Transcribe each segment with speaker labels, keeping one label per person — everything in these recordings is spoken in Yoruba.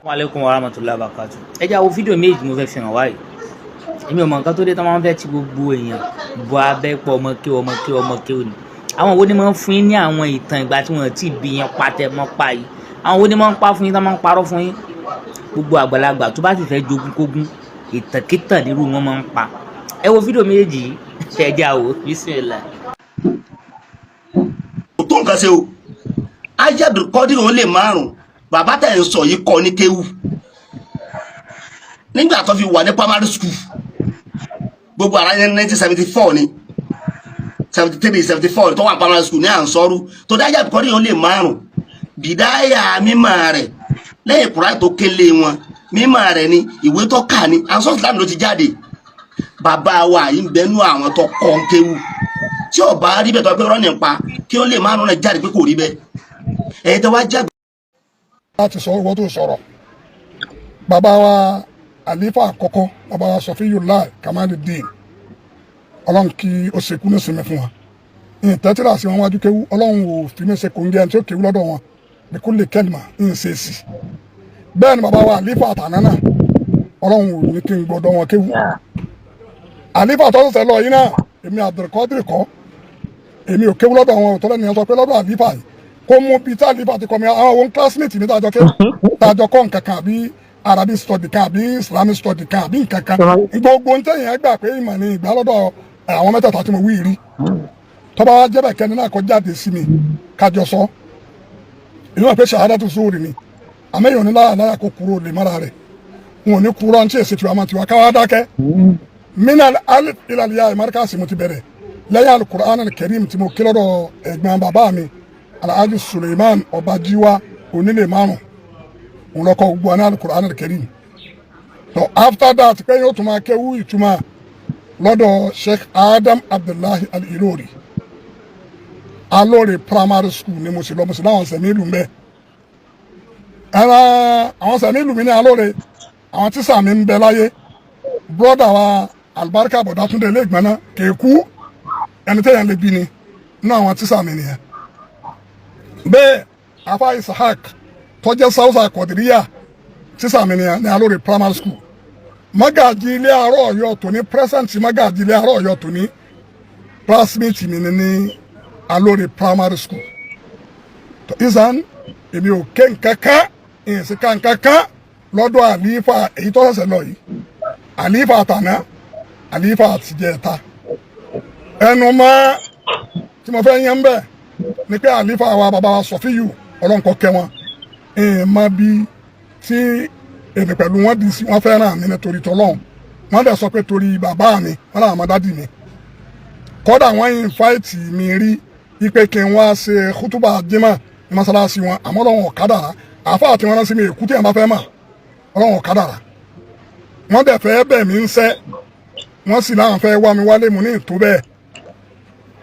Speaker 1: Wa alaikum wa rahmatullahi wa barakatuh. Ẹ jẹ́ àwọn fídíò méjì mo fẹ́ fi hàn wáyìí. Èmi ò mọ nǹkan tó dé tó máa ń fẹ́ ti gbogbo èèyàn bọ abẹ́ pọ̀ ọmọ kí ọmọ kí ọmọ kí ò ní. Àwọn wo ni máa ń fún yín ní àwọn ìtàn ìgbà tí wọ́n ti bí yẹn patẹ mọ́ pa yìí? Àwọn wo ni máa ń pa fún yín tó máa ń parọ́ fún yín? Gbogbo àgbàlagbà tó bá sì fẹ́ jogún kógún, ìtànkítàn nírú wọn máa ń pa. Ẹ wo fídíò méjèèjì yìí, ẹ jẹ́ àwò bismillah.
Speaker 2: Kò tó nǹkan ṣe o. Haji Abdulkadir òun lè márùn bàbá tẹ̀ ń sọ yìí kọ́ ní kéwù nígbà tó fi wà ní primary school. Gbogbo ara yẹn, 1974 ni, 73, 74 tó wà ní primary school ní Ànsọ́rú tó dá. Haji Abdulkadir òun lè márùn bìdáyà mímọ́ rẹ̀ lẹ́yìn Kùránì tó kélé wọn, mímọ́ rẹ̀ ni ìwé tó kà ní Ansọ́rú Islam ló ti jáde. Bàbá wa yìí ń bẹnu àwọn tó kọ́ ń kéwù. Tí ó bá rí bẹ́ẹ̀, tó pé rọ́ọ̀nì pa kí ó lè márùn náà jáde pé kò rí bẹ́ẹ̀, ẹ̀yin tó wá jáde.
Speaker 3: Láti sọ ìwọ tó sọ̀rọ̀, bàbá wa àlífà àkọ́kọ́, bàbá wa Sọfíyùláì Kamaludeen, Ọlọ́run kí ó ṣekú ní sinmi fún wa. Ìtẹ́tìrà sí wọn wájú kéwú, Ọlọ́run ò fi mí ṣe kòńgẹ́ ẹni tí ó kéwú lọ́dọ̀ wọn bí kò lè kẹ́lìmà ń ṣe sí. Bẹ́ẹ̀ ni bàbá wa àlífà àtàná náà, Ọlọ́run ò ní kí n gbọ́dọ̀ wọn kéwú. Àlífà tó ṣẹ̀ṣẹ̀ lọ yìí náà, èmi Abdulkadir kọ́, èmi ò kéwú lọ́dọ̀ wọn. Ò tọ́lẹ̀ nìyẹn sọ pé lọ́dọ̀ àlífà yìí kó mú peter àlífà ti kọ́ mi. Àwọn òun classmate mi tàjọ kéwú, tàjọ kọ́ nǹkan kan, àbí Arabic study kan, àbí Islamic study kan, àbí nǹkan kan, gbogbo ń tẹ̀yìn ẹgbà pé ìmọ̀ ni ìgbà lọ́dọ̀ àwọn mẹ́tẹ̀ẹ̀ta tí mo wí rí. Tọ́ba wa jẹ́ bẹ̀, kẹ́ni náà kọ́ jáde sí mi kájọ sọ. Ìlú wọn pé ṣàhádà tó sóòrì ni àmẹ́yìn òní láyà láyà kó kúrò lè mọ́ra rẹ̀. Wọn ò ní kúrò ní tí èsì tiwa máa tiwa káwá dákẹ́. Minal alif ilal ya markasi mo ti bẹ̀rẹ̀ lẹ́yìn Alukur'an Alkarim tí mo kí lọ́dọ̀ ẹ̀gbọ́n bàbá mi, Alhaji Suleiman Ọbàjíwá onílé márùn òun lọ́kọ̀ gbogbo ní Alukur'an Alkarim. So after that pé yóò tún máa kéwú ìtumọ̀ lọ́dọ̀ Sheikh Adam Abdullahi Al-Ilori, Alóore Primary School ni mo sì lọ. Mo sì láwọn sẹ̀mí ìlú mbẹ́ ẹ̀rọ àwọn sẹ̀mí ìlú mi ní Alóore. Àwọn tíṣà mi ń bẹ láyé. Brother wa Alibarika Bọ̀dátúndé lẹ́gbẹ̀ẹ́ kéèkú, ẹni tẹ́yàn lè bí ni nínú àwọn tíṣà mi nìyẹn. Bẹ́ẹ̀ afa Isahak tọ́jẹ́ Sáwùsà Kọ̀dìríyà, tíṣà mi nìyẹn ní Alóore Primary School. Magaji ilé àárọ̀ Ọ̀yọ́ tòní, present magaji ilé àárọ̀ Ọ̀yọ́ tòní, classmate mi ni ní Alóore Primary School. Tó ìsàn èmi ò ké nkankan ìsìnká nkankan lọ́dọ̀ àlífà èyí tó ṣẹ̀ṣẹ̀ lọ yìí, àlífà àtàná, àlífà àtìjẹta. Ẹnu mọ́ tí mo fẹ́ yẹn bẹ́ẹ̀ ni pé àlífà wa, bàbá wa Sọfíyù, ọlọ́nkọ kẹ́ wọn, ìmọ̀ bí tí èmi pẹ̀lú wọn di sí. Wọn fẹ́ràn mi nítorí tọ́lọ́hún. Wọ́n dẹ̀ sọ pé torí bàbá mi, wọ́n làwọn dádì mi. Kọ́dà wọ́n invite mi rí ipe kí n wá ṣe kútúbà jimá ní mọ́sálásí wọn, àmọ́ Ọlọ́run ọ̀kadàrà àáfàá tí wọ́n rán sí mi èkú tí yẹn bá fẹ́ mà. Ọlọ́run ọ̀kadàrà wọ́n dẹ̀ fẹ́ bẹ̀ mí ń sẹ́, wọ́n sì láwọn fẹ́ wá mi wálé. Mo ní ìtó bẹ́ẹ̀,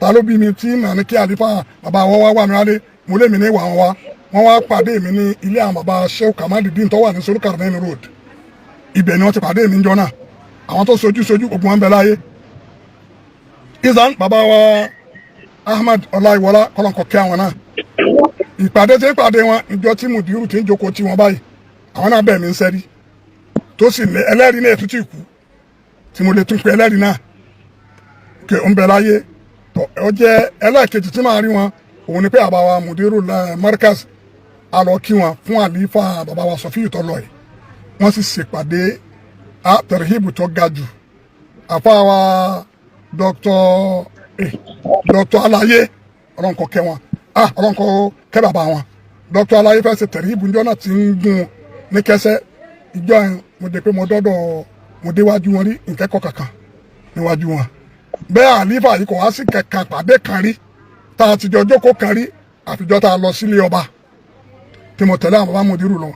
Speaker 3: ta ló bí mi tí màá ní kí àlífà bàbá wọn wá wá mi wálé? Mo lé mi ní ìwà wọn wá. Wọ́n wá pàdé mi ní ilé àwọn bàbá Sheikh Kamaludin tó wà ní Solukarnain Road. Ibẹ̀ ni wọ́n ti pàdé mi njọ́ náà. Àwọn tó sojú sojú, gbogbo wọn bẹ láyé. Ìsàn bàbá wa Ahmad Ọláìwọlá, kọlọ́nkọ kẹ́ àwọn náà. Ìpàdé tí ń pàdé wọn ìjọ tí mùdírù ti ń jókòó tí wọn báyìí, àwọn náà bẹ̀ mí ń sẹ́rí tó sì lé ẹlẹ́rìí náà ètútù ìkú tí mo lè tún pe ẹlẹ́rìí náà kí ń bẹ láyé. Tó ọ jẹ́ ẹlẹ́ẹ̀kejì tí màá rí wọn, òun ni pé àbá wa mùdírù Markaz a lọ kí wọn fún àlífà bàbá wa Sọfíù tó lọ yìí. Wọ́n sì ṣèpàdé tẹ̀rẹ̀hìbù tó ga jù. Àfa wa Dr. Alaye, ọlọ́nkọ kẹ́ wọn, ọlọ́nkọ kẹ́ bàbá wọn. Dr. Alaye fẹ́ ṣe tẹ̀rẹ̀hìbù níjọ́ náà tí ń gún ní kẹsẹ́ ìjọ yẹn. Mo dé pé mo dọ́dọ̀, mo déwájú wọn rí nkẹ́kọ̀ọ́ kankan níwájú wọn. Bẹ́ẹ̀ àlífà yìí kò wá sí kankan pàdé kan rí tá a ti jọ jókòó kan rí, àfijọ́ tá a lọ sílé ọba tí mo tẹ̀lé àwọn bàbá mùdírù lọ.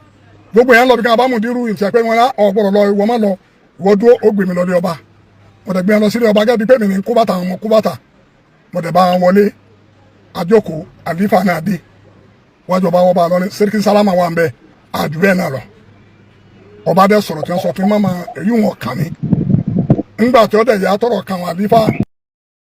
Speaker 3: Gbogbo yẹn lọ bí ká bàbá mùdírù ìtì pé wọn ò gbọ́dọ̀ lọ, ìwọ má lọ, ìwọ dúró. Ó gbé mi lọ lé ọba. Mo dẹ̀ gbé wọn lọ sílé ọba gẹ́gẹ́ bí pé mi ní kó bàtà, àwọn ọmọ kó bàtà. Mo dẹ̀ bá wọn wọlé àjókòó. Àlífà náà dé wájú ọba, wọba lọ ní sẹ́ríkì sálámà wà ń bẹ àjù bẹ́ẹ̀ náà lọ. Ọba dẹ̀ sọ̀rọ̀ tí wọ́n sọ fún mama èyí wọn kàn mí ńgbà tí ó dẹ̀ yà tọrọ kan àlífà.